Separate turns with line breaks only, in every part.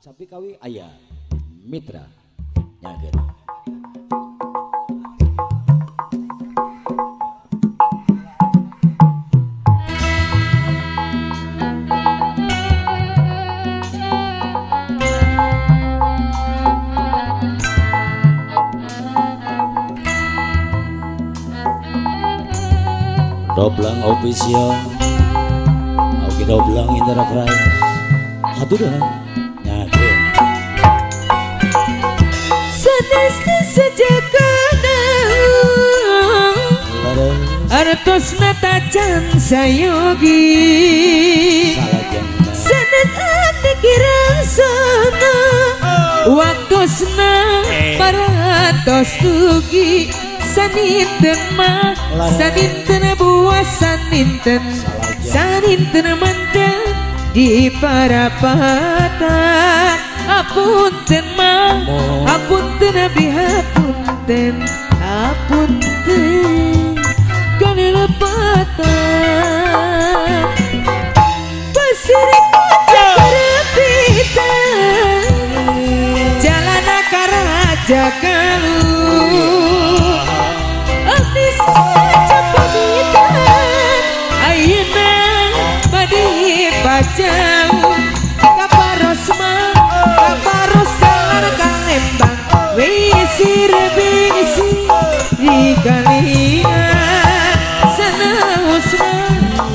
Sapi kawi aya Mitra nyageun. Doblang official, oke Doblang Enterprise, hatur nyageun.
Sanes sejakana, artosna tacan sayogi. Sanes abdi kirasana, waktosna parantos dugi. Saninten mah, saninten buah saninten, saninten manten di parapatan. Apunten mah, apunten abdi hapunten, hapunten kalepatan. Pasir kaca kerepitan, jalan karaja kalu. Abdi saja pamitan, ayeuna bade pajauh. Kaparos mah, kaparos jalan ka Lembang, wisir bisi di kalian. Sanaosna,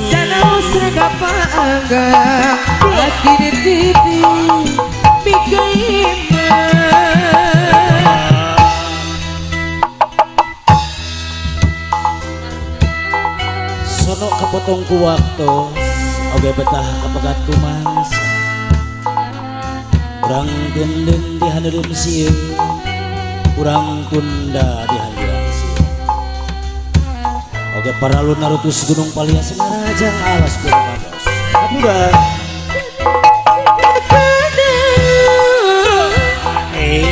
sanaosna kapaanggang, batin titi mikaima.
Sono kepotong ku waktu, oge betah kapegat kumangsa. Urang tenden di haneureum sieun, urang tunda di hanjuran sieun. Oge paralun narutus gunung palia senarajang alas gunung abos. Hampura.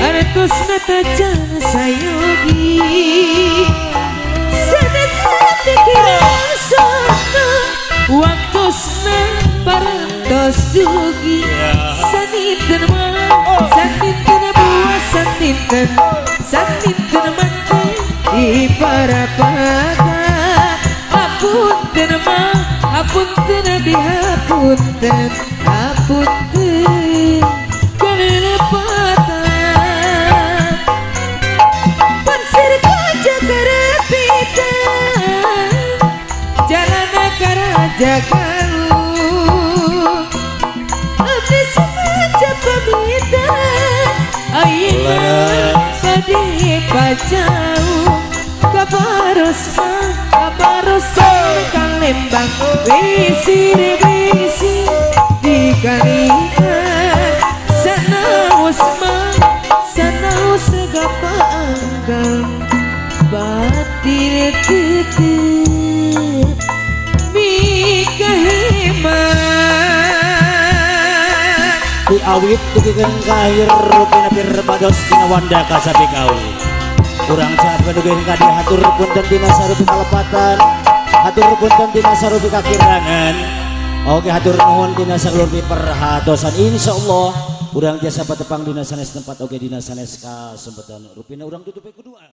Artosna tacan sayogi, sanes abdi kirasana, waktosna parantos dugi. Saninten mah, saninten buah saninten, saninten mante di parapatan. Apunten mah, apunten abdi hapunten, hapunten kalepatan. Pasir kaca kerepitan, jalan karaja kalu. Abdi sengaja pamitan, ayeuna bade pajauh. Kaparos mah, kaparos ka Lembang, wisir bisi di kalian. Sanaos mah, sanaos kapaanggang, batin teu mikaheman.
Di awit dugikeun ka akhir rupina pirpados dina wanda kasapi kawi. Urang caapkeun dugikeun ka dieu hatur punten dina sarupi kalepatan, hatur punten dina sarupi kakirangan. Oke hatur nuhun dina salurupi perhatosan. Insyaallah urang jasa patepang dina sanes tempat oge dina sanes kasempatan. Rupina urang tutup ku doa.